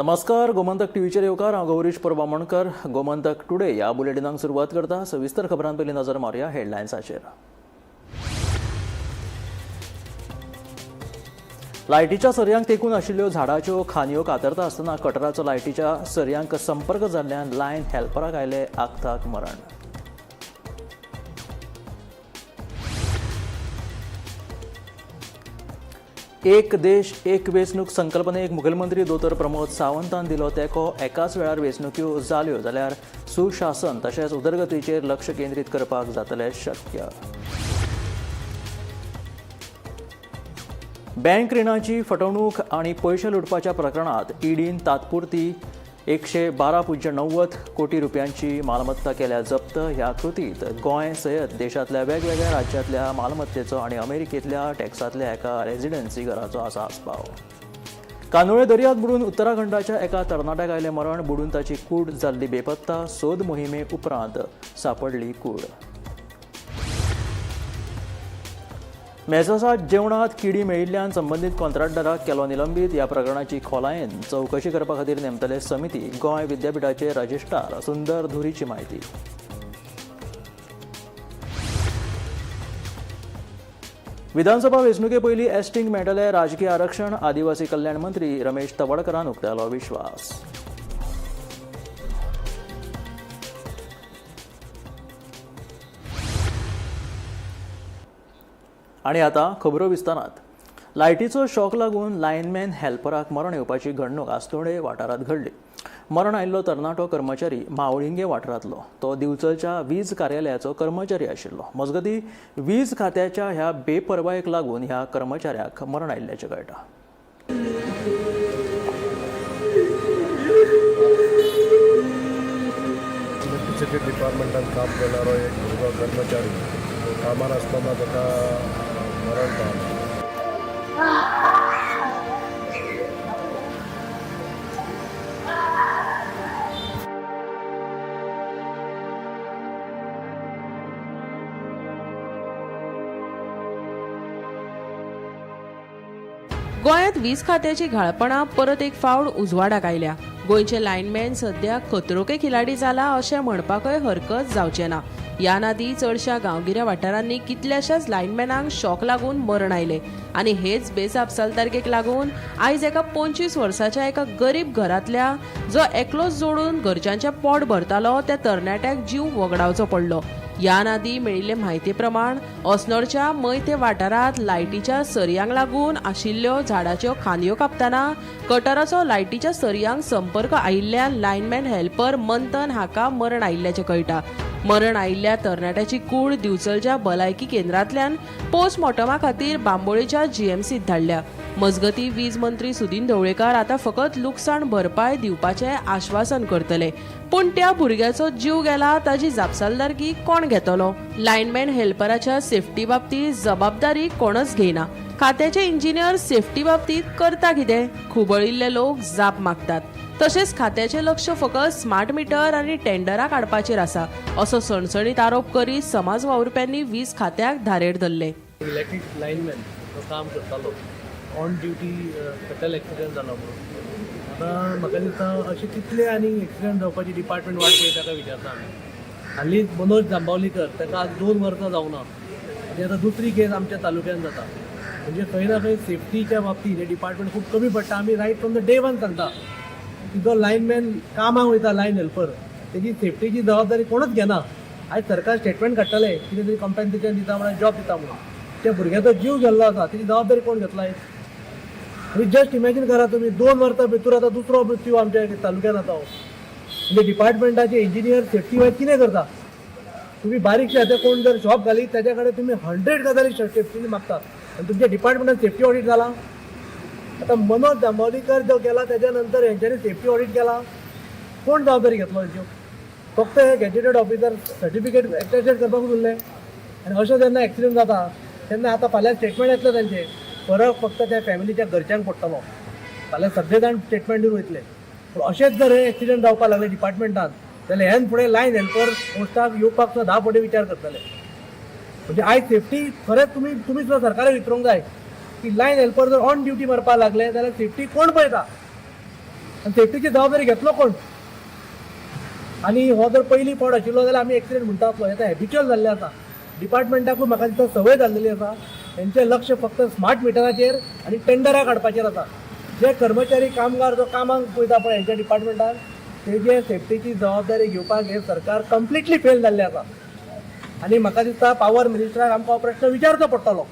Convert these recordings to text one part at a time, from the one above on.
नमस्कार, गोमंतक टीव्हीचेर येवकार. हांव गौरीश परब आमोणकर. गोमंतक टुडे ह्या बुलेटिनाक सुरवात करता. सविस्तर खबरां पयलीं नजर मारुया हेडलायन्साचेर. लायटीच्या सरयांक तेंकून आशिल्ल्यो झाडाच्यो खांदयो कातरता आसतना कटराचो लायटीच्या सरयांक संपर्क जाल्ल्यान लायन हेल्पराक आयले आक्ताक मरण. एक देश एक वेंचणूक संकल्पनेक मुखेलमंत्री दोतोर प्रमोद सावंतान दिलो तेंको. एकाच वेळार वेंचणुक्यो जाल्यो जाल्यार सुशासन तशेंच उदरगतीचेर लक्ष केंद्रीत करपाक जातलें शक्य. बँक रिणाची फटवणूक आनी पयशे लुटपाच्या प्रकरणात ईडीन तात्पुरती 112.90 कोटी रुपयांची मालमत्ता केल्या जप्त. ह्या कृतीत गोंय सयत देशांतल्या वेगवेगळ्या राज्यांतल्या मालमत्तेचो आनी अमेरिकेंतल्या टॅक्सांतल्या एका रेजिडन्सी घराचो आसा आस्पाव. कांदोळे दर्यांत बुडून उत्तराखंडाच्या एका तरणाट्याक आयलें मरण. बुडून ताची कूड जाल्ली बेपत्ता. सोद मोहिमे उपरांत सापडली कूड. मेसासात जेवणात किडी मेळिल्ल्यान संबंदीत कॉन्ट्रॅक्टराक केलो निलंबीत. ह्या प्रकरणाची खोलायेन चवकशी करपा खातीर नेमतले समिती. गोंय विद्यापिठाचे रजिस्ट्रार सुंदर धुरीची म्हायती. विधानसभा वेंचणुके पयलीं एसटींक मेळटलें राजकीय आरक्षण. आदिवासी कल्याण मंत्री रमेश तवडकरान उक्तायलो विश्वास. आनी आतां खबरो विस्तारात. लायटीचो शॉक लागून लायनमॅन हेल्पराक मरण येवपाची घडणूक आस्तोडे वाठारांत घडली. मरण आयिल्लो तरणाटो कर्मचारी मावळिंगे वाठारांतलो. तो दिवचलच्या वीज कार्यालयाचो कर्मचारी आशिल्लो. मजगतीं वीज खात्याच्या ह्या बेपरवायेक लागून ह्या कर्मचाऱ्याक मरण आयिल्ल्याचें कळटा. इलेक्ट्रिसिटी डिपार्टमेंटान काम करणारो एक भुरगो कर्मचारी कामार आसतना ताका मरण पावलें. गोंयांत वीज खात्याची घाळपणां परत एक फावट उजवाडाक आयल्या. गोंयचे लायनमॅन सध्या खतरो के खिलाडी जाला अशें म्हणपाकय हरकत जावचें ना. ह्या नादी चडश्या गांवगिऱ्या वाठारांनी कितल्याशाच लायनमॅनांक शॉक लागून मरण आयलें आनी हेच बेजापसालदारकेक लागून आयज एका 25 वर्साच्या एका गरीब घरांतल्या जो एकलोच जोडून घरच्यांचें पोट भरतालो त्या तरणाट्याक जीव वगडावचो पडलो. ह्या नादी मेळिल्ले म्हायती प्रमाण अस्नोडच्या मयते वाठारांत लायटीच्या सरयांक लागून आशिल्ल्यो झाडाच्यो खांदयो कापतना कटराचो लायटीच्या सरयांक संपर्क आयिल्ल्यान लायनमॅन हेल्पर मंथन हाका मरण आयिल्ल्याचें कळटा. मरण आयिल्ल्या तरणाट्याची कूड दिवचलच्या भलायकी केंद्रांतल्यान पोस्टमॉर्टमा खातीर बांबोळेच्या जीएमसीत धाडल्या. मजगतीं वीज मंत्री सुदिन ढवळीकार आतां फकत लुकसाण भरपाय दिवपाचें आश्वासन करतले, पूण त्या भुरग्याचो जीव गेला ताची जापसालदारकी कोण घेतलो? लायनमॅन हेल्पराच्या सेफ्टी बाबतीत जबाबदारी कोणच घेयना. खात्याचे इंजिनियर सेफ्टी बाबतीत करता कितें? खुबळिल्ले लोक जाप मागतात. तशेंच खात्याचें लक्ष फकत स्मार्ट मिटर आनी टेंडरां काडपाचेर आसा असो सणसणीत आरोप करीत समाज वावुरप्यांनी वीज खात्याक धारेर धरले. इलेक्ट्रीक लायनमॅन तो काम करतालो, ऑन ड्युटी फेटल एक्सिडंट जालो म्हणून. आतां म्हाका दिसता अशे कितले आनी एक्सिडंट जावपाची डिपार्टमेंट वाट पळयता काय विचारता आमी. हालींच मनोज जांबावलीकर ताका आज 2 वर्सां जावना आनी आतां दुसरी केस आमच्या तालुक्यान जाता. म्हणजे खंय ना खंय सेफ्टीच्या बाबतींत हें डिपार्टमेंट खूब कमी पडटा. आमी right from the day one सांगता की जो लायनमॅन कामाक वयता, लायन हेल्पर, तेजी सेफ्टीची जबाबदारी कोणूच घेना. आयज सरकार स्टेटमेंट काडटले कितें तरी कॉम्पेन्सेशन दिता म्हणून, जॉब दिता म्हणून. त्या भुरग्याचो जीव गेल्लो आसा, तेजी जबाबदारी कोण घेतला? आनी जस्ट इमॅजीन करा तुमी, 2 वर्सां भितर आतां दुसरो मृत्यू आमच्या तालुक्यान जाता. म्हणजे डिपार्टमेंटाचे इंजिनियर सेफ्टी वायज कितें करता? तुमी बारीकशे आतां कोण जर शॉप घालीत ताच्या कडेन तुमी 100 गजाली सेफ्टी मागता आनी तुमच्या डिपार्टमेंटान सेफ्टी ऑडिट जाला. आतां मनोज जांबावलीकर जो गेला त्याच्या नंतर हेंच्यांनी सेफ्टी ऑडिट केला? कोण जबाबदारी घेतलो हेंच्यो? फक्त हे गॅजेटेड ऑफिसर सर्टिफिकेट एक्टेस्टेड करपाकूच उरले. आनी अशें जेन्ना एक्सिडंट जाता तेन्ना आतां फाल्यां स्टेटमेंट येतलें तांचें, फरक फक्त त्या फॅमिलीच्या घरच्यांक पडटलो. फाल्यां सगळे जाण स्टेटमेंट दिवन वयतले. पूण अशेंच जर हे एक्सिडंट जावपाक लागले डिपार्टमेंटान जाल्यार ह्यान फुडें लायन हेल्पर पोस्टाक येवपाक सुद्दां 10 फावटी विचार करतले. म्हणजे आयज सेफ्टी खरेंच तुमी सुद्दां सरकाराक विचारूंक जाय की लायन हेल्पर जर ऑन ड्युटी मरपाक लागले जाल्यार सेफ्टी कोण पळयता? आनी सेफ्टीची जबाबदारी घेतलो कोण? आनी हो जर पयली फावट आशिल्लो जाल्यार आमी एक्सिडेंट म्हणटा आसलो. हें हॅबिच्युअल जाल्लें आसा. डिपार्टमेंटाकूय म्हाका दिसता संवय जाल्लेली आसा. तेंचें लक्ष फक्त स्मार्ट मिटराचेर आनी टेंडरां काडपाचेर आसा. जे कर्मचारी कामगार जो कामाक वयता पळय हेंच्या डिपार्टमेंटान, तेजे सेफ्टीची जबाबदारी घेवपाक हें सरकार कंप्लिटली फेल जाल्लें आसा. आनी म्हाका दिसता पावर मिनिस्टराक आमकां हो प्रश्न विचारचो पडटलो.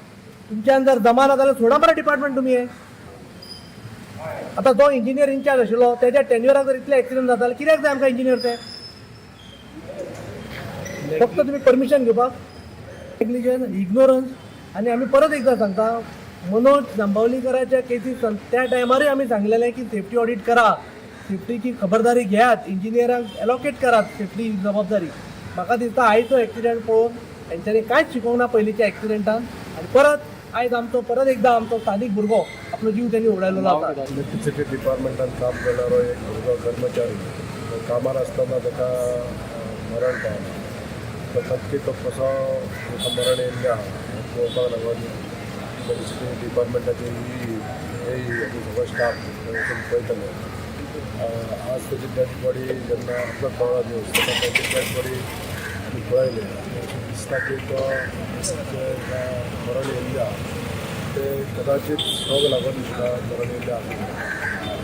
तुमच्यान जर जमाना जाल्यार सोडा मरे डिपार्टमेंट तुमी हें. आतां जो इंजिनियर इन्चार्ज आशिल्लो तेज्या टेन्युअराक जर इतले एक्सिडंट जाता जाल्यार कित्याक जाय आमकां इंजिनियर ते? फक्त तुमी परमिशन घेवपाक? Negligence, ignorance. आनी आमी परत एकदां सांगता, मनोज जांबावलीकराच्या केसीस त्या टायमारूय आमी सांगलेलें की सेफ्टी ऑडीट करा, सेफ्टीची खबरदारी घेयात, इंजिनियरांक एलोकेट करात सेफ्टी जबाबदारी. म्हाका दिसता आयचो एक्सिडंट पळोवन हेंच्यांनी कांयच शिकोवंक ना पयलींच्या एक्सिडंटान. आनी परत आयज आमचो परत एकदां आमचो स्थानीक भुरगो आपलो जीव त्यांनी उडायलेलो आसा. इलेक्ट्रिसिटी डिपार्टमेंटान काम करणारो एक भुरगो कर्मचारी कामार आसतना ताका मरण पावला. तो नक्की तो कसो ताका मरण येयल्लें आहा हें पळोवपाक लागून इलेक्ट्रिसिटी डिपार्टमेंटाचे ई ए आनी सगळो स्टाफ थंय वचून पळयतले. आज ताची डेड बॉडी जेन्ना आमकां कळ्ळो न्यूज तेन्ना ताची डेड बॉडी आमी पळयली आनी अशें दिसता की तो जें मरण येयल्लें आहा ते कदाचित शॉक लागून ताका मरण येयल्लें आसा.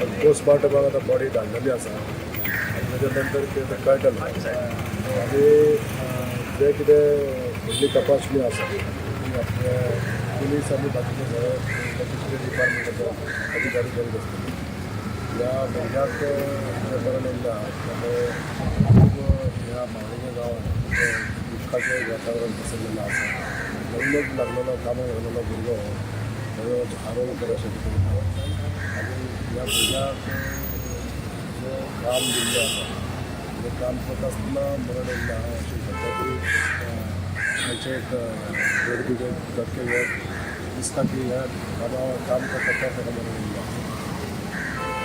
पण पोस्टमार्टमाक आतां बॉडी धाडलेली आसा आनी ताच्या नंतर कितें तें कळटलें. आनी जें कितें फुडली तपासणी आसा ती आपले पुलीस आनी बाकीचे सगळे इलेक्ट्रिसिटी डिपार्टमेंटाचे अधिकारी करीत आसतले. ह्या भुरग्याक जें मरण येयल्लें आहा त्यामुळे खूब ह्या मावळींगे गांवांत खूब दुख्खाचें वातावरण पसरलेलें आसा. लग्नच लागलेलो, कामाक लागलेलो भुरगो हो आरोग्य बरो आसा. आनी ह्या भुरग्याक जें काम दिल्लें आसा तें काम करता आसतना मरण येयल्लें आहा अशें सद्या तरी आमचें एक वेगवेगळे धक्के हे दिसता की ह्या कामा काम करता त्या ताका मरण येयल्लें आसा.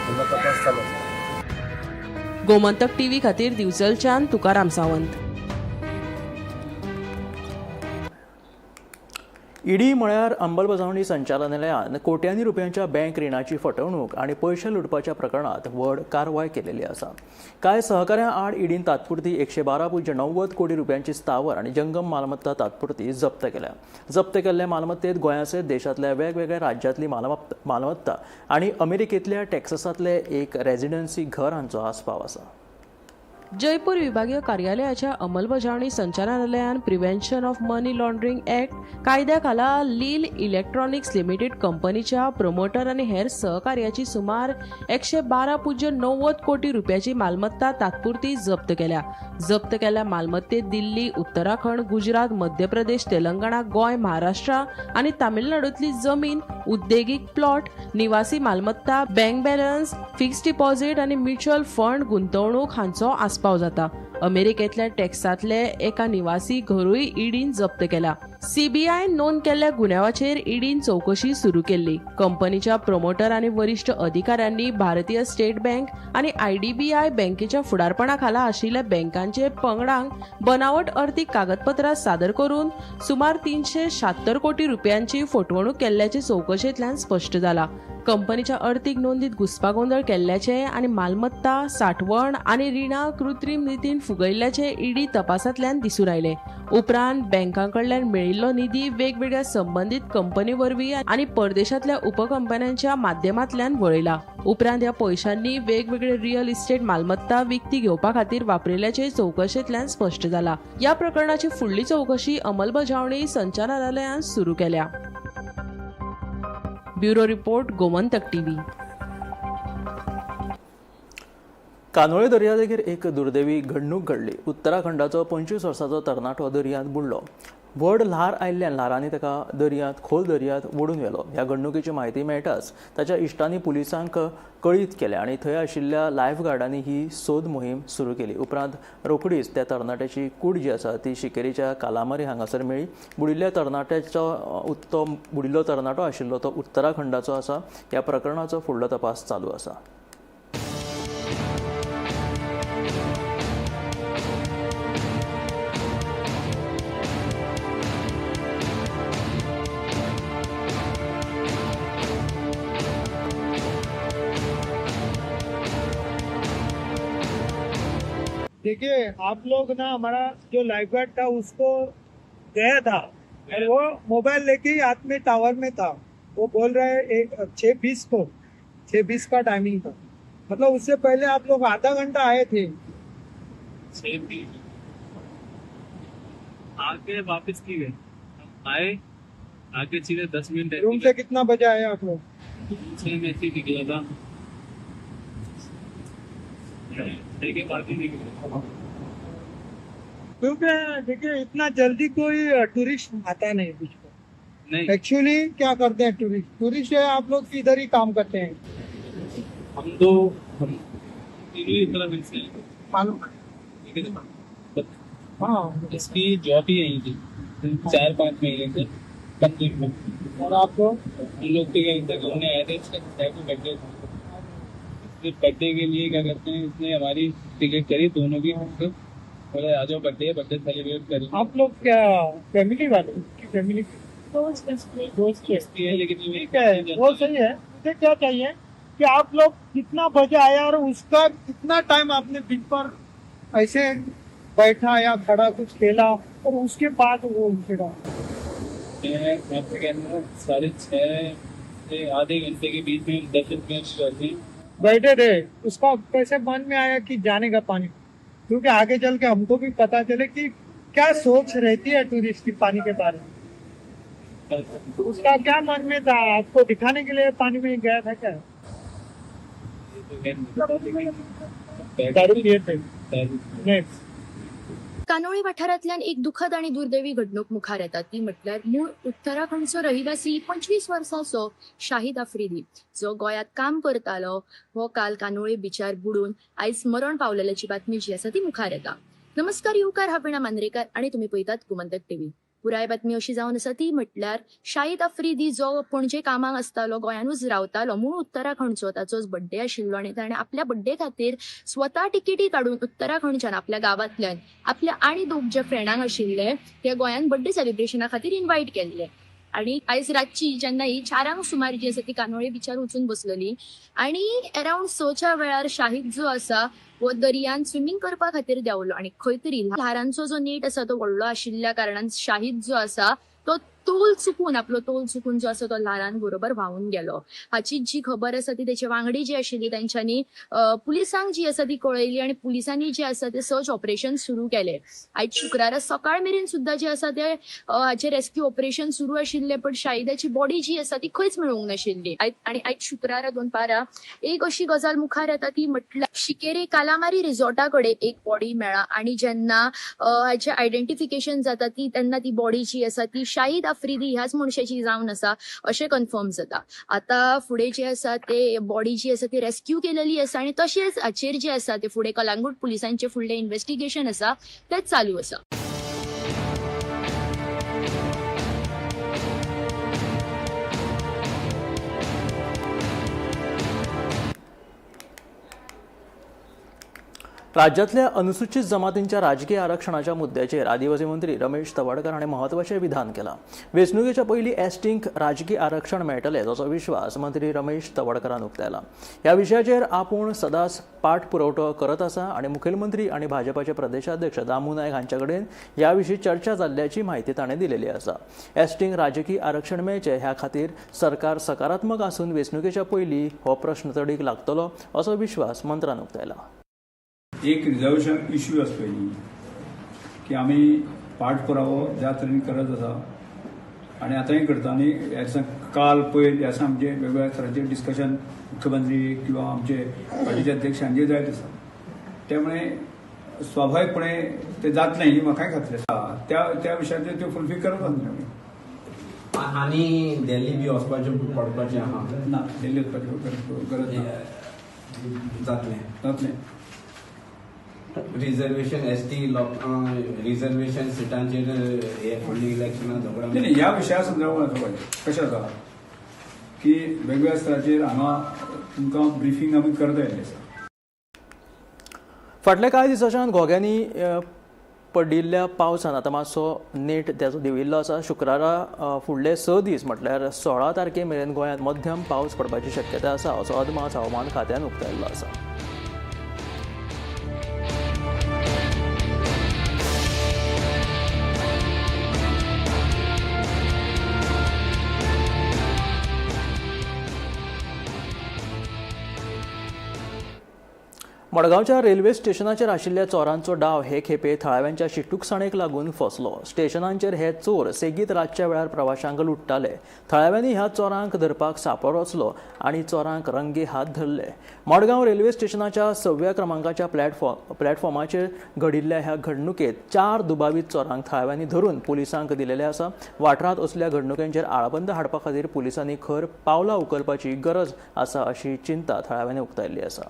तेन्ना तपास चालू आसा. गोमंतक टीव्ही खातीर दिवचलच्यान तुकाराम सावंत. ईडी म्हळ्यार अंमलबजावणी संचालनालयान कोट्यांनी रुपयांच्या बँक रिणाची फटवणूक आनी पयशे लुटपाच्या प्रकरणात व्हड कारवाय केलेली आसा. कांय सहकाऱ्यां आड ईडीन तात्पुरती 112.90 कोटी रुपयांची स्थावर आनी जंगम मालमत्ता तात्पुरती जप्त केल्या. जप्त केल्ल्या मालमत्तेत गोंया सयत देशांतल्या वेगवेगळ्या राज्यांतली मालमत्ता आनी अमेरिकेंतल्या टेक्सासांतले एक रेजिडन्सी घर हांचो आस्पाव आसा. जयपूर विभागीय कार्यालयाच्या अंमलबजावणी संचालनालयान prevention of money laundering act कायद्या खाला लील इलेक्ट्रॉनिक्स लिमिटेड कंपनीच्या प्रमोटर आनी हेर सहकार्याची सुमार 112.90 कोटी रुपयाची मालमत्ता तात्पुरती जप्त केल्या. जप्त केल्ल्या मालमत्तेत दिल्ली, उत्तराखंड, गुजरात, मध्य प्रदेश, तेलंगणा, गोंय, महाराष्ट्र आनी तामिळनाडूंतली जमीन, उद्देगीक प्लॉट, निवासी मालमत्ता, बँक बॅलन्स, फिक्स्ड डिपॉझिट आनी म्युच्युअल फंड गुंतवणूक हांचो आस्पाव जाता. अमेरिकेंतल्या टेक्सांतले एका निवासी घरूय ईडीन जप्त केला. सीबीआयन नोंद केल्ल्या गुन्यांवाचेर ईडीन चवकशी सुरू केल्ली. कंपनीच्या प्रमोटर आनी वरिश्ठ अधिकाऱ्यांनी भारतीय स्टेट बँक आनी आयडीबीआय बँकेच्या फुडारपणा खाला आशिल्ल्या बँकांचे पंगडांक बनावट अर्थीक कागदपत्रां सादर करून सुमार 376 कोटी रुपयांची फटवणूक केल्ल्याचे चवकशेंतल्यान स्पश्ट जाला. कंपनीच्या अर्थीक नोंदीत घुस्पागोंदळ केल्ल्याचे आनी मालमत्ता साठवण आनी रिणां कृत्रीम रितीन फुगयल्ल्याचे ईडी तपासांतल्यान दिसून आयले. उपरांत बँकां कडल्यान मेळिल्लो निधी वेगवेगळ्या संबंदीत कंपनी वरवीं आनी परदेशांतल्या उपकंपन्यांच्या माध्यमांतल्यान वळयला. उपरांत ह्या पयशांनी वेगवेगळे रिअल इस्टेट मालमत्ता विकती घेवपा खातीर वापरिल्ल्याचे चवकशेंतल्यान स्पश्ट जाला. ह्या प्रकरणाची फुडली चवकशी अंमलबजावणी संचालनालयान सुरू केल्या. Bureau report, Gomantak TV. कानोळे दर्यादेगेर एक दुर्दैवी घडणूक घडली. उत्तराखंडाचो 25 वर्सांचो तरणाटो दर्यांत बुडलो. व्हड ल्हार आयिल्ल्यान ल्हारांनी ताका दर्यांत, खोल दर्यांत ओडून व्हेलो. ह्या घडणुकेची म्हायती मेळटाच ताच्या इश्टांनी पुलिसांक कळीत केलें आनी थंय आशिल्ल्या लायफ गार्डांनी ही सोद मोहीम सुरू केली. उपरांत रोखडीच त्या तरणाट्याची कूड जी आसा ती शिकेरीच्या कालामारी हांगासर मेळ्ळी. बुडिल्ल्या तरणाट्याचो तो बुडिल्लो तरणाटो आशिल्लो तो उत्तराखंडाचो आसा. ह्या प्रकरणाचो फुडलो तपास चालू आसा. देखिए आप लोग ना, हमारा जो लाइफ गार्ड था उसको गया था और वो मोबाइल लेके ही हाथ में टावर में था। वो बोल रहा है एक 6:20 को, 6:20 का टाइमिंग था, मतलब उससे पहले आप लोग आधा घंटा आए थे। 6:20 आके वापस की गए, आए आके सीधे 10 मिनट। रूम से कितना बजे आए आप लोग? 6 में ऐसे ही निकला था, 6 के बाद ही निकला। क्योंकि देखिए इतना जल्दी कोई टूरिस्ट आता नहीं बीच पर। नहीं, एक्चुअली क्या करते हैं टूरिस्ट, टूरिस्ट है आप लोग इधर ही काम करते हैं। हम तो हम तीनों ही उत्तराखंड से हैं। मालूम। ठीक है, हाँ, इसकी जॉब ही यही थी 4-5 महीने से कंप्लीट में। और आपको हम लोग तो क्या इधर घूमने आए थे, इसका बर्थडे था, इसलिए बर्थडे के लिए क्या करते हैं, इसने हमारी टिकट करी दोनों की, बोले आ जाओ बर्थडे बर्थडे सेलिब्रेट करें। आप लोग क्या फैमिली वाले? फैमिली दोस्त है, लेकिन ठीक है, वो सही है। मुझे क्या चाहिए कि आप लोग कितना बजे आया और उसका कितना टाइम आपने बीच पर ऐसे बैठा या खड़ा कुछ खेला और उसके बाद वो उठेगा। मैं आपसे कहना 6:30 से आधे घंटे के बीच में 10 मिनट बैठे थे, उसका कैसे मन में आया कि जाने का पानी, क्योंकि आगे चल के हमको भी पता चले कि क्या सोच रहती है टूरिस्ट की पानी के बारे में। तो उसका क्या मन में था, आपको दिखाने के लिए पानी में गया था क्या? दारू पिए थे? नहीं। कानोळी वाठारांतल्यान एक दुखद आनी दुर्दैवी घडणूक मुखार येता ती म्हटल्यार मूळ उत्तराखंडचो रहिवासी 25 वर्सांचो शाहिद आफ्रिदी जो गोंयांत काम करतालो हो काल कानोळी बिचार बुडून आयज मरण पावलेल्याची बातमी जी आसा ती मुखार येता। नमस्कार, येवकार, हांव वीणा मांद्रेकार आनी तुमी पळयतात गोमंतक टीव्ही। पुराय बातमी अशी जावन आसा ती म्हटल्यार शाहिद आफ्रिदी जो पणजे कामाक आसतालो, गोंयानूच रावतालो, मूळ उत्तराखंडचो, ताचोच बड्डे आशिल्लो आनी ताणें आपल्या बड्डे खातीर स्वता तिकेटी काडून उत्तराखंडच्यान आपल्या गांवांतल्यान आपल्या आनी दोग जे फ्रेंडांक आशिल्ले ते गोंयान बड्डे सेलिब्रेशना खातीर इन्वायट केल्ले। आनी आयज रातची जेन्ना ही 4 सुमार जी आसा ती कानोळे बिचार वचून बसलेली आनी अरावंड 6च्या वेळार शाहिद जो आसा हो दर्यान स्विमींग करपा खातीर देंवलो आनी खंय तरी ल्हारांचो जो नेट आसा तो व्हडलो आशिल्ल्या कारणान शाहिद जो आसा तो तोल चुकून, आपलो तोल चुकून जो आसा तो ल्हारान बरोबर व्हांवून गेलो। हाची जी खबर आसा ती तेचे वांगडी जी आशिल्ली तेंच्यांनी पुलिसांक जी आसा ती कळयली आनी पुलिसांनी जे आसा ते सर्च ऑपरेशन सुरू केले। आयज शुक्रारा सकाळ मेरेन सुद्दां जे आसा ते हाचे रेस्क्यू ऑपरेशन सुरू आशिल्ले, पण शाहिदाची बॉडी जी आसा ती खंयच मेळूंक नाशिल्ली। आनी आयज शुक्रारा दनपारां एक अशी गजाल मुखार येता ती म्हटल्यार शिकेरे कालामारी रिसॉर्टा कडेन एक बॉडी मेळ्ळा आनी जेन्ना हाचे आयडेंटिफिकेशन जाता ती तेन्ना ती बॉडी जी आसा ती शाहिद आफ्रिदी ह्याच मनशाची जावन आसा अशें कन्फर्म जाता। आतां फुडें जे आसा ते बॉडी जी आसा ती रेस्क्यू केलेली आसा आनी तशेंच हाचेर जे आसा ते फुडें कलांगूट पुलिसांचें फुडलें इन्वेस्टिगेशन आसा तें चालू आसा। राज्यातल्या अनुसूचित जमातींच्या राजकीय आरक्षणाच्या मुद्द्याचेर आदिवासी मंत्री रमेश तवडकर हाणें म्हत्वाचें विधान केलां। वेंचणुकेच्या पयलीं एसटींक राजकीय आरक्षण मेळटलें असो विश्वास मंत्री रमेश तवडकरान उक्तायला। ह्या विशयाचेर आपूण सदांच पाठपुरवठो करत आसा आनी मुखेलमंत्री आनी भाजपाचे प्रदेशाध्यक्ष दामू नायक हांचे कडेन ह्या विशीं चर्चा जाल्ल्याची म्हायती ताणें दिलेली आसा। एसटींक राजकीय आरक्षण मेळचें ह्या खातीर सरकार सकारात्मक आसून वेंचणुकेच्या पयलीं हो प्रश्न तडीक लागतलो असो विश्वास मंत्र्यान उक्तायला। एक रिजर्वेशन इश्यू आसा पयलीं की आमी पाठपुरावो ज्या तरेन करत आसा आनी आतांय करता आनी ह्या दिसा काल पयर ह्या दिसा आमचे वेगवेगळ्या तरांचे डिस्कशन मुख्यमंत्री किंवा आमचे पार्टीचे अध्यक्ष हांचे जायत आसा, त्यामुळे स्वाभाविकपणे ते जातलें ही म्हाकाय खात्री आसा। त्या त्या विशयाचेर त्यो फुलफील करत आसले आमी। आनी दिल्ली बी वचपाचें पडपाचें आहा ना, दिल्ली वचपाची गरज ना, जातलें जातलें। रिजर्वेशन एस टी रिजर्वेशन सिटांचेर हे फुडलीं इलेक्शनां झगडा नाही, ह्या विशया संदर्भात कशें आसा की वेगवेगळ्या स्तराचेर हांगा तुमकां ब्रिफींग आमी करता येयल्लें आसा। फाटल्या कांय दिसांच्यान घोग्यांनी पडिल्ल्या पावसान आतां मातसो नेट त्याचो देंविल्लो आसा। शुक्रारा फुडले 6 दीस म्हटल्यार 16 तारखे मेरेन गोंयांत मध्यम पावस पडपाची शक्यता आसा असो अदमास हवामान खात्यान उक्तायल्लो आसा। मडगांवच्या रेल्वे स्टेशनाचेर आशिल्ल्या चोरांचो डाव हे खेपे थळाव्यांच्या शिटूकसाणेक लागून फसलो. स्टेशनांचेर हे चोर सेगीत रातच्या वेळार प्रवाशांक लुट्टाले. थळाव्यांनी ह्या चोरांक धरपाक सांपळो रचलो आनी चोरांक रंगे हात धरले. मडगांव रेल्वे स्टेशनाच्या 6व्या क्रमांकाच्या प्लॅटफॉर्माचेर घडिल्ल्या ह्या घडणुकेत 4 दुबावीत चोरांक थळाव्यांनी धरून पुलिसांक दिलेले आसा. वाठारांत असल्या घडणुकांचेर आळाबंद हाडपा खातीर पुलिसांनी खर पावलां उखलपाची गरज आसा अशी चिंता थळाव्यांनी उक्तायल्ली आसा.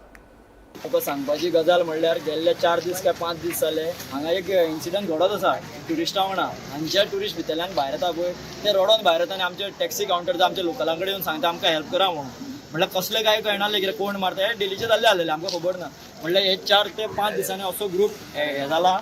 तुका सांगपाची गजाल म्हणल्यार गेल्ले 4 दीस काय 5 दीस जाले हांगा एक इन्सिडंट घडत आसा ट्युरिस्टां वांगडा. आनी जे ट्युरिस्ट भितरल्यान भायर येता पळय ते रडोन भायर येता आनी आमचे टॅक्सी कावंटर आमच्या लोकलां कडेन येवन सांगता आमकां हेल्प करा म्हणून. म्हणल्यार कसले काय कळना कितें कोण मारता, हे डेलीचे जाल्ले आसलेले आमकां खबर ना. म्हणल्यार हे 4 ते 5 दिसांनी असो ग्रूप हे जाला,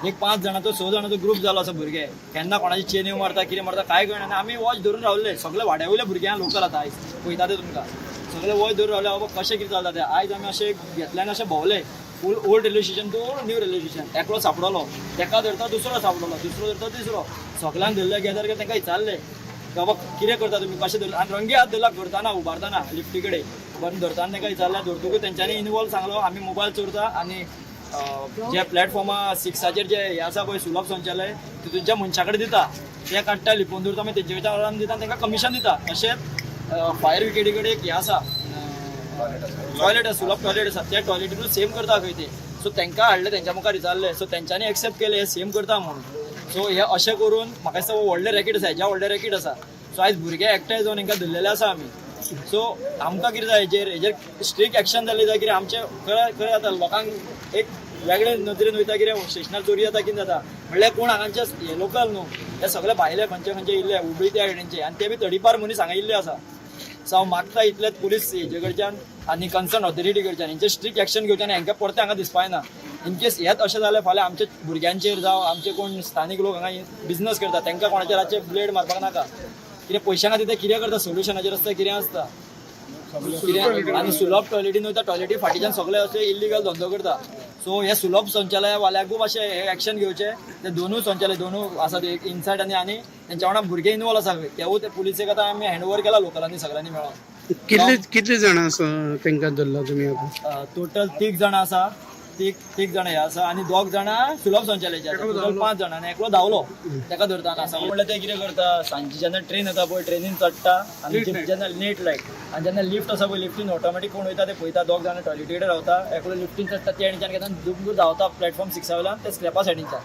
एक 5 जाणांचो 6 जाणांचो ग्रूप जालो. असो भुरगे केन्ना कोणाची चेन्यो मारता कितें मारता काय कळना. आमी वॉच धरून रावले सगळे वाड्या वयले भुरग्यांक लोकल आतां आयज पळयता ते तुमकां सगळे वॉच धरून रावले बाबा कशें कितें चलता तें. आयज आमी अशें घेतल्यान अशें भोंवले full old railway station to new railway station. एकलो सांपडलो तेका धरता दुसरो सांपडलो, दुसरो धरता तिसरो, सगळ्यांक धरले गेल्यार तांकां विचारले बाबा कितें करता तुमी कशें धरले. आनी रंगे हात धरला करतना उबारतना लिफ्टी कडेन उबारून धरतना तांकां विचारलें. धरतकूच तेंच्यांनी इनवॉल्व सांगलो आमी मोबायल चोरता आनी जे प्लॅटफॉर्मा 6आचेर जे हे आसा पळय सुलभ संचालय तितूनच्या मनशा कडेन दिता, ते काडटा लिपोवन दवरता, मागीर तेंचे कडच्यान दिता तांकां कमिशन दिता. तशेंच फायर ब्रिगेडी कडेन एक हें आसा टॉयलेट आसा, सुलभ टॉयलेट आसा, त्या टॉयलेटीनूच सेम करता खंय ते. सो तांकां हाडले तेंच्या मुखार विचारले, सो तेंच्यांनी एक्सेप्ट केले हे सेम करता म्हणून. सो हे अशें करून म्हाका दिसता व्हडलें रॅकेट आसा, हेज्या व्हडलें रॅकेट आसा. सो आयज भुरगे एकठांय जावन हांकां धरलेले आसा आमी. सो आमकां कितें जाय हेजेर स्ट्रीक्ट एक्शन जालें जाय कितें आमचें खरें जाता लोकांक एक वेगळे नदरेन वयता कितें स्टेशनार चोरी जाता कितें जाता म्हणल्यार कोण हांगाचे हे लोकल न्हू, हे सगळे भायले खंयचे खंयचे इल्ले हुबळी त्या सायडीनचे आनी ते बी तडीपार मनीस हांगा इल्ले आसा. सो हांव मागता इतलेच पुलीस हेजे कडच्यान आनी कन्सर्न ऑथॉरिटी कडच्यान हेंचे स्ट्रीक्ट एक्शन घेवचें आनी हांकां परतें हांगा दिसपाना. इनकेस हेच अशें जालें फाल्यां आमच्या भुरग्यांचेर जावं आमचे कोण स्थानीक लोक हांगा बिजनस करता तांकां कोणाचेर रातचे ब्लेड मारपाक नाका. कितें पयशां खातीर ते कितें करता सोल्युशनाचेर आसता कितें आसता कितें. आनी सुलभ टॉयलेटीन वयता, टॉयलेटी फाटीच्यान सगळे अशे इल्लिगल धंदो करता. सो हे सुलभ संचालयवाल्यांकूय मातशें हे एक्शन घेवचें. ते दोनूय संचालय दोनूय आसा ते एक इनसायड आनी आनी तेंच्या वांगडा भुरगे इनवॉल्व आसा तेवूय ते पुलिसेक आतां आमी हँड ओवर केला लोकलांनी सगळ्यांनी मेळोन. कितले कितले जाणां आसा तांकां धरला तुमी आतां? टोटल 3 जाणां आसा, तीग जाणां हे आसा आनी 2 जाणां सुलभ संचालयाचे आसा. टोटल 5 जाणां आनी एकलो धांवलो ताका धरतना. म्हणल्यार ते कितें करता सांजचे जेन्ना ट्रेन येता पळय ट्रेनीन चडटा आनी जेन्ना लेट लायट आनी जेन्ना लिफ्ट आसा पळय लिफ्टीन ऑटोमॅटीक कोण वयता ते पळयता. 2 जाणां टॉयलेटी कडेन रावता, एकलो लिफ्टीन चडटा ते सायडीच्यान घेता दुमगूर धांवता प्लॅटफॉर्म 6 वयल्यान ते स्लॅपा सायडीनच्यान.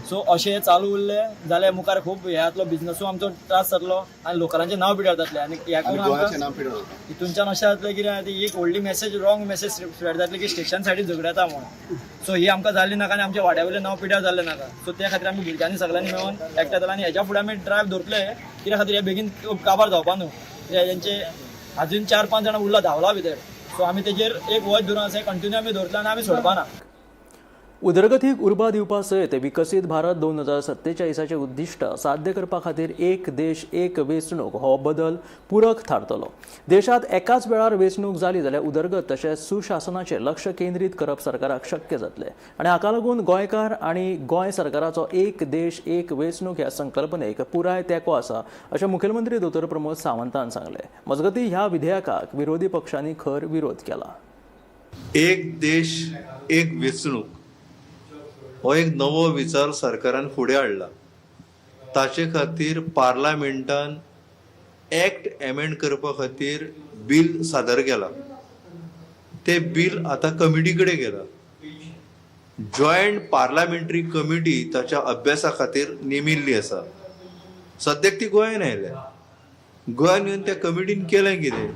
सो अशें चालू उरलें जाल्यार मुखार खूब हे जातलो बिजनसूय आमचो त्रास जातलो आनी लोकलांचें नांव पिड्यार जातलें. आनी ह्या करून आमकां हितूनच्यान अशें जातलें कितें ती एक व्हडली मॅसेज रॉंग मॅसेज स्प्रेड जातली की स्टेशन सायडीन झगडे येता म्हणून. सो ही आमकां जाल्ली नाका आनी आमच्या वाड्या वयलें नांव पिड्यार जाल्लें नाका. सो त्या खातीर आमी भुरग्यांनी सगळ्यांनी मेळून एकठांय जाले आनी हेज्या फुडें आमी ड्रायव्ह धरतले कित्या खातीर हे बेगीन काबार जावपा न्हू. कित्याक तेंचे अजून 4-5 जाणां उरला धांवला भितर. सो आमी तेजेर एक वॉच धरून आसा कंटिन्यू आमी धरतले आनी आमी सोडपा ना. उदरगतीक उर्बा दिवपा सयत विकसीत भारत 2047 उद्दिश्ट साध्य करपा खातीर एक देश एक वेंचणूक हो बदल पूरक थारतलो. देशांत एकाच वेळार वेंचणूक जाली जाल्यार उदरगत तशेंच सुशासनाचेर लक्ष केंद्रीत करप सरकाराक शक्य जातलें आनी हाका लागून गोंयकार आनी गोंय सरकाराचो एक देश एक वेंचणूक ह्या संकल्पनेक पुराय तेंको आसा अशें मुखेलमंत्री दोतोर प्रमोद सावंतान सांगलें. मजगतीं ह्या विधेयकाक विरोधी पक्षांनी खर विरोध केला. एक देश एक वेंचणूक हो एक नवो विचार सरकारान फुडें हाडला. ताचे खातीर पार्लामेंटान एक्ट एमेंड करपा खातीर बील सादर केला. ते बील आतां कमिटी कडेन गेला. जॉयंट पार्लामेंटरी कमिटी ताच्या अभ्यासा खातीर नेमिल्ली आसा. सद्याक ती गोंयान आयल्या. गोंयान येवन त्या कमिटीन केलें कितें,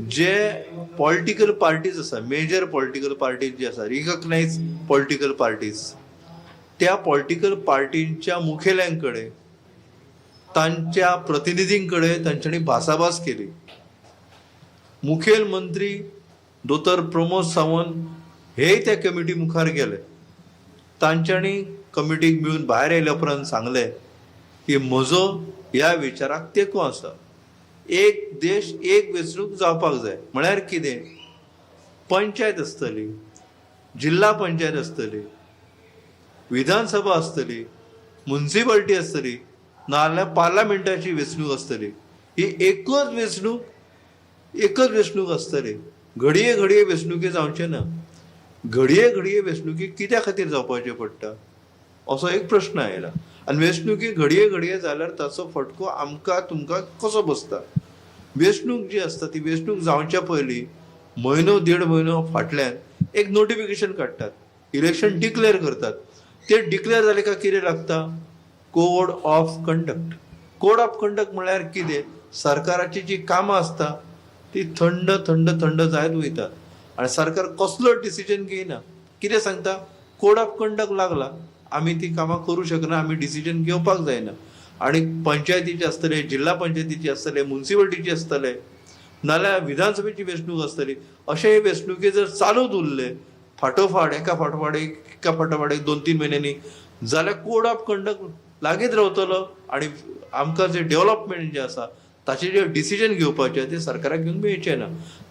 जे पॉलिटिकल पार्टीज आसा, मेजर पॉलिटिकल पार्टीज जे आसा, रिकग्नायज पॉलिटिकल पार्टीज, त्या पॉलिटिकल पार्टींच्या मुखेल्यां कडेन, तांच्या प्रतिनिधीं कडेन तांच्यांनी भासाभास केली. मुखेलमंत्री दोतोर प्रमोद सावंत हेय त्या कमिटी मुखार गेले. तांच्यांनी कमिटीक मेळून भायर आयल्या उपरांत सांगलें की म्हजो ह्या विचाराक तेंको आसा. एक देश एक वेंचणूक जावपाक जाय. म्हळ्यार कितें, पंचायत आसतली, जिल्हा पंचायत आसतली, विधानसभा आसतली, मुन्सिपाल्टी आसतली, नाजाल्यार पार्लामेंटाची वेंचणूक आसतली. ही एकच वेंचणूक आसतली. घडये घडये वेंचणुकी जावचे ना. घडये घडये वेंचणुकी कित्या खातीर जावपाचें पडटा असो एक प्रश्न आयला. आनी वेंचणुकी घडये घडये जाल्यार ताचो फटको आमकां तुमकां कसो बसता? वेंचणूक जी आसता ती वेंचणूक जावच्या पयलीं म्हयनो देड म्हयनो फाटल्यान एक नोटिफिकेशन काडटात, इलेक्शन डिक्लेर करतात. ते डिक्लेर जाले काय कितें लागता? Code of conduct. Code of conduct म्हणल्यार कितें? सरकाराची जी कामां आसता ती थंड थंड थंड जायत वयतात आनी सरकार कसलो डिसिजन घेयना. कितें सांगता? कोड ऑफ कंडक्ट लागला, आमी ती कामां करूं शकना, आमी डिसिजन घेवपाक जायना. आनी पंचायतीचे आसतले, जिल्हा पंचायतीचे आसतले, मुन्सिपालिटीचे आसतले, नाल्यार विधानसभेची वेंचणूक आसतली. अशे हे वेंचणुके जर चालूच उरले फाटोफाट एका फाटोफाट एक एका फाटोफाट एक 2-3 म्हयन्यांनी जाल्यार कोड ऑफ कंडक्ट लागींच रावतलो आनी आमकां जे डेव्हलपमेंट जें आसा ताचें जे डिसिजन घेवपाचें तें सरकाराक घेवंक मेळचें ना.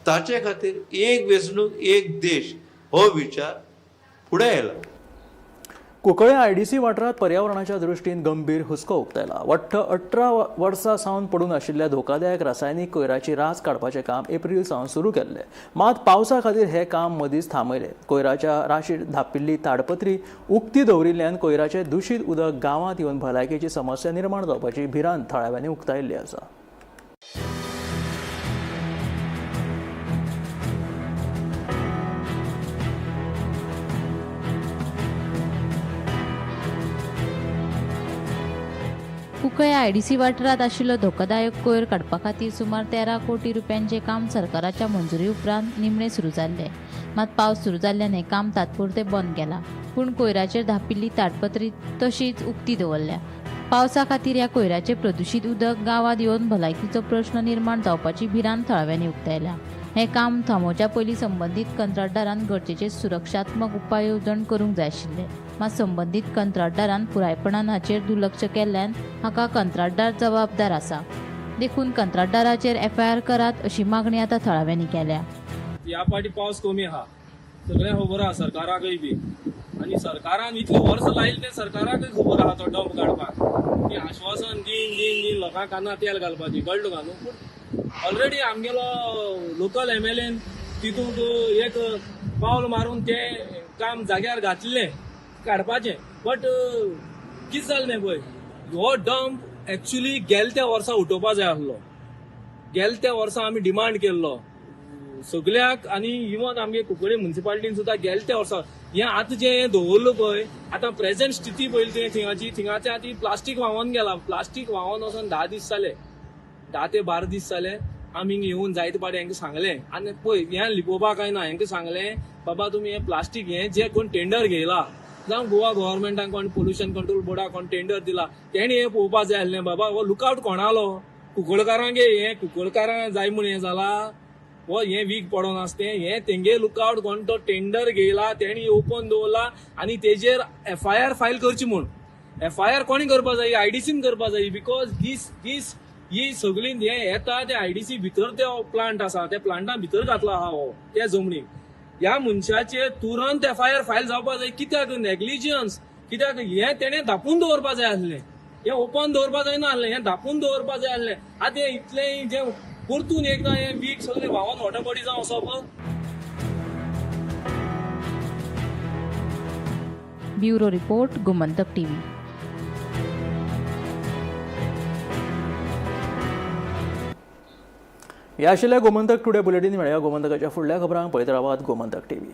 ताचे खातीर एक वेंचणूक एक देश हो विचार फुडें आयला. कुंकळे आयडीसी वाठारांत पर्यावरणाच्या दृश्टीन गंभीर हुस्को उक्तायला. वट्ट 18 वर्सां सावन पडून आशिल्ल्या धोकादायक रासायनीक कोयराची रास काडपाचें काम एप्रील सावन सुरू केल्लें. मात पावसा खातीर हें काम मदींच थांबयलें. कोयराच्या राशीर धापिल्ली ताडपत्री उक्ती दवरिल्ल्यान कोयराचें दुशीत उदक गांवांत येवन भलायकेची समस्या निर्माण जावपाची भिरांत थळाव्यांनी उक्तायिल्ली आसा. कुंकळे आयडीसी वाठारांत आशिल्लो धोकादायक कोयर काडपा खातीर सुमार 13 कोटी रुपयांचें काम सरकाराच्या मंजुरी उपरांत निमणें सुरू जाल्लें. मात पावस सुरू जाल्ल्यान हें काम तात्पुरतें बंद केलां. पूण कोयराचेर धापिल्ली ताडपत्री तशीच उक्ती दवरल्या. पावसा खातीर ह्या कोयराचें प्रदुशीत उदक गांवांत येवन भलायकीचो प्रश्न निर्माण जावपाची भिरांत थळाव्यांनी उक्तायल्या. हें काम थांबोवच्या पयलीं संबंदीत कंत्राटदारान गरजेचे सुरक्षात्मक उपाय येवजण करूंक जाय आशिल्ले. मात संबंदीत कंत्राटदारान पुरायपणान हाचेर दुर्लक्ष केल्ल्यान हाका कंत्राटदार जबाबदार आसा. देखून कंत्राटदाराचेर एफआयआर करात अशी मागणी आतां थळाव्यांनी केल्या. ह्या पाटी पावस कमी आहा, सगळ्यांक खबर आहा, सरकाराकय बी. आनी सरकारान इतलें वर्स लायलें तें सरकाराकय खबर आहा तो डंप काडपाक. ती आश्वासन दिन दिन दिन लोकांक कानार तेल घालपाची, कळ्ळें तुका न्हू. पूण ऑलरेडी आमगेलो लोकल एमएलएन तितूंत एक पावल मारून तें काम जाग्यार घातलें काडपाचें. बट कितें जालें पळय, हो डंप एक्चुली गेल्या त्या वर्सा उठोवपा जाय आसलो. गेल्या त्या वर्सा आमी डिमांड केल्लो सगळ्याक, आनी इवन आमगे कुंकळे मुन्सिपालिटीन सुद्दां गेल्या त्या वर्सा हें आतां जें दवरलो पळय, आतां प्रेझेंट स्थिती पळयली तुवें थिंगाची, थिंगाचें आतां प्लास्टीक व्हांवोन गेला. प्लास्टीक व्हांवोन वचोन 10 दीस जाले, 10 ते 12 दीस जाले. आमी येवन जायते पाटी हांकां सांगलें, आनी पळय हें लिपोवपाक काय ना, हांकां सांगलें बाबा तुमी हें प्लास्टीक हें जें कोण टेंडर घेयला, जावं गोवा गव्हर्मेंटान कोण पोल्युशन कंट्रोल बोर्डाक कोण टेंडर दिला, तेणी हें पळोवपा जाय आसलें बाबा हो लुकआवट कोणालो, कुंकळकारांक हें कुंकळकारांक जाय म्हूण हें जाला, हो हें वीक पडोन आसा तें, हें तेंगे लुकआवट कोण तो टेंडर घेयला तेणी ओपन दवरला आनी तेजेर एफआयआर फायल करची म्हूण. एफआयआर कोणी करपा जाय? आयडीसीन करपा जाय. Because दीस दीस ही सगळी हें येता ते आयडीसी भितर ते प्लांट आसा, त्या प्लांटा भितर घातला आहा हो त्या जमनीक. ह्या मनशाचेर तुरंत एफआयआर फायल जावपा जाय. कित्याक नेग्लिजन्स, कित्याक हें तेणें धापून दवरपा जाय आसलें, हें ओपन दवरपा जायना आसलें, हें धापून दवरपा जाय आसलें. आतां हें इतलें जें परतून एकदां हें वीक सगळें व्हांवन वॉटर बॉडी जावं वचप. Bureau report, Gomantak TV. ह्या आशिल्ल्या गोमंतक टुडे बुलेटीन मेळया. गोमंतकाच्या फुडल्या खबरांक पळयत रावात Gomantak TV.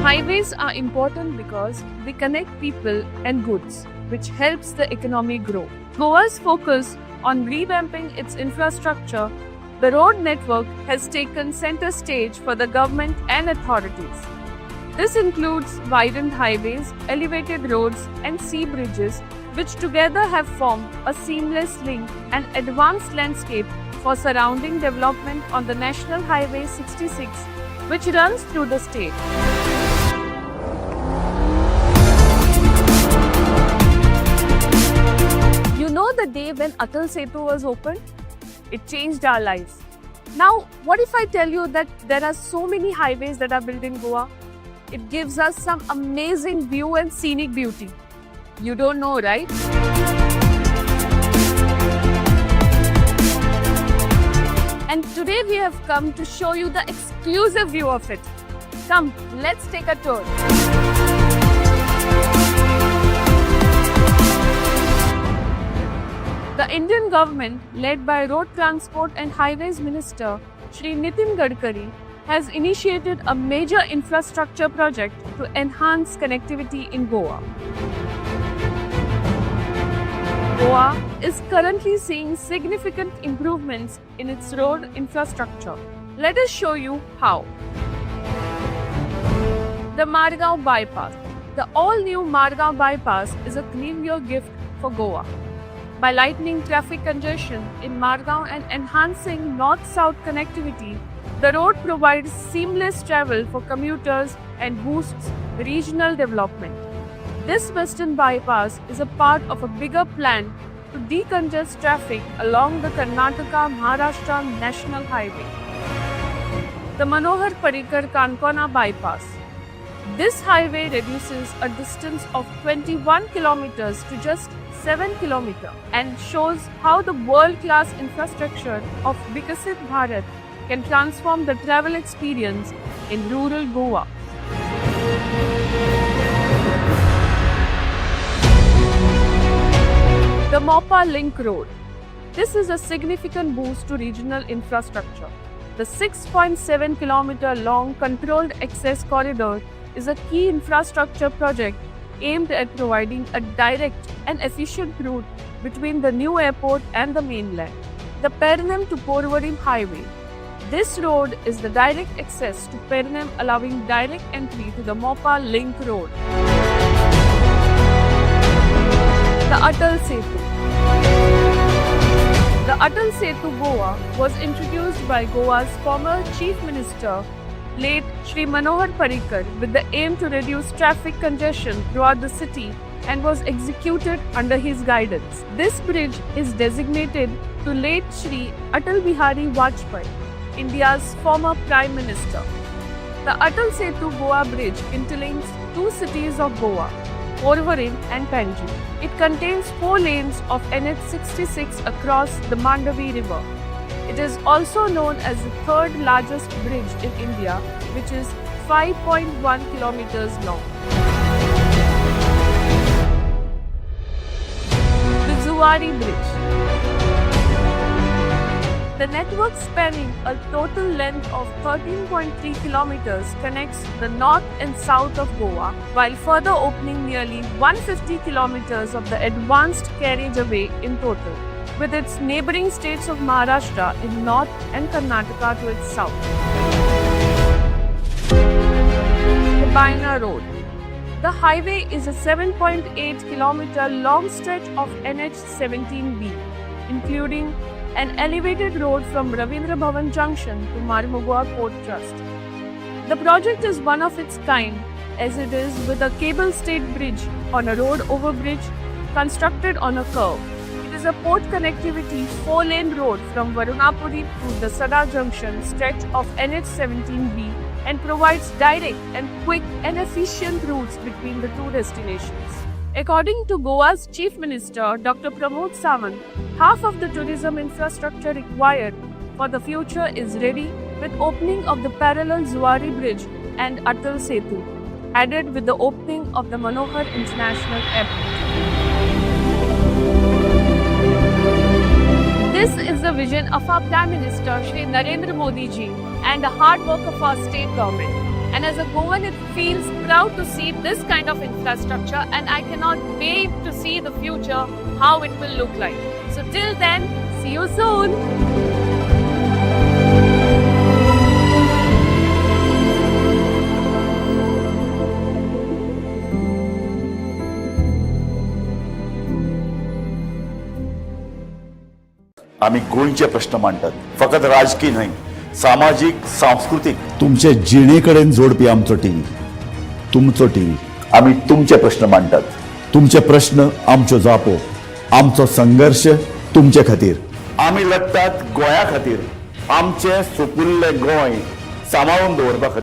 Highways are important because they connect people and goods, which helps the economy grow. Goa's focus on revamping its infrastructure, the road network has taken center stage for the government and authorities. This includes widened highways, elevated roads, and sea bridges, which together have formed a seamless link and advanced landscape for surrounding development on the National Highway 66, which runs through the state. You know the day when Atal Setu was opened? It changed our lives. Now, what if I tell you that there are so many highways that are built in Goa? It gives us some amazing view and scenic beauty. You don't know, right? And today we have come to show you the exclusive view of it. Come, let's take a tour. The Indian government, led by Road Transport and Highways Minister Shri Nitin Gadkari, has initiated a major infrastructure project to enhance connectivity in Goa. Goa is currently seeing significant improvements in its road infrastructure. Let us show you how. The Margao Bypass. The all-new Margao Bypass is a New Year gift for Goa. By lightening traffic congestion in Margao and enhancing north-south connectivity, the road provides seamless travel for commuters and boosts regional development. This western bypass is a part of a bigger plan to decongest traffic along the Karnataka-Maharashtra National Highway. The Manohar Parrikar Kankona Bypass. This highway reduces a distance of 21 kilometers to just 7 kilometers and shows how the world-class infrastructure of Vikasit Bharat can transform the travel experience in rural Goa. The Mopa Link Road. This is a significant boost to regional infrastructure. The 6.7 kilometer long controlled access corridor is a key infrastructure project aimed at providing a direct and efficient route between the new airport and the mainland. The Pernem to Porvorim Highway. This road is the direct access to Pernem, allowing direct entry to the Mopa Link Road. The Atal Setu. The Atal Setu Goa was introduced by Goa's former Chief Minister, late Shri Manohar Parrikar, with the aim to reduce traffic congestion throughout the city and was executed under his guidance. This bridge is designated to late Shri Atal Bihari Vajpayee, India's former Prime Minister. The Atal Setu Goa Bridge interlinks two cities of Goa, Porvorim and Panjim. It contains 4 lanes of NH66 across the Mandavi River. It is also known as the third largest bridge in India, which is 5.1 kilometers long. The Zuari Bridge. The network, spanning a total length of 13.3 kilometers, connects the north and south of Goa, while further opening nearly 150 kilometers of the advanced carriageway in total, with its neighboring states of Maharashtra in north and Karnataka to its south. The Baina Road. The highway is a 7.8 kilometer long stretch of NH17B, including an elevated road from Ravindra Bhavan Junction to Marmugao Port Trust. The project is one of its kind, as it is with a cable state bridge on a road overbridge constructed on a curve. It is a port connectivity 4-lane road from Varunapuri to the Sada Junction stretch of NH17B and provides direct and quick and efficient routes between the two destinations. According to Goa's Chief Minister, Dr. Pramod Sawant, half of the tourism infrastructure required for the future is ready with opening of the parallel Zuari Bridge and Atal Setu, added with the opening of the Manohar International Airport. This is the vision of our Prime Minister, Shri Narendra Modi ji, and the hard work of our state government. And as a Goan, it feels proud to see this kind of infrastructure, and I cannot wait to see the future, how it will look like. So till then, see you soon. आमी गोंयचे प्रश्न मांडटात, फकत राजकी न्हय, सामाजीक, सांस्कृतीक, तुमचे जिणे कडेन जोडपी आमचो टीव्ही, तुमचो टीव्ही. आमी तुमचे प्रश्न मांडटात, तुमचे प्रश्न आमच्यो जापो, आमचो संघर्श तुमचे खातीर. आमी लढटात गोंया खातीर, आमचें सुपुल्लें गोंय सांबाळून दवरपा खातीर.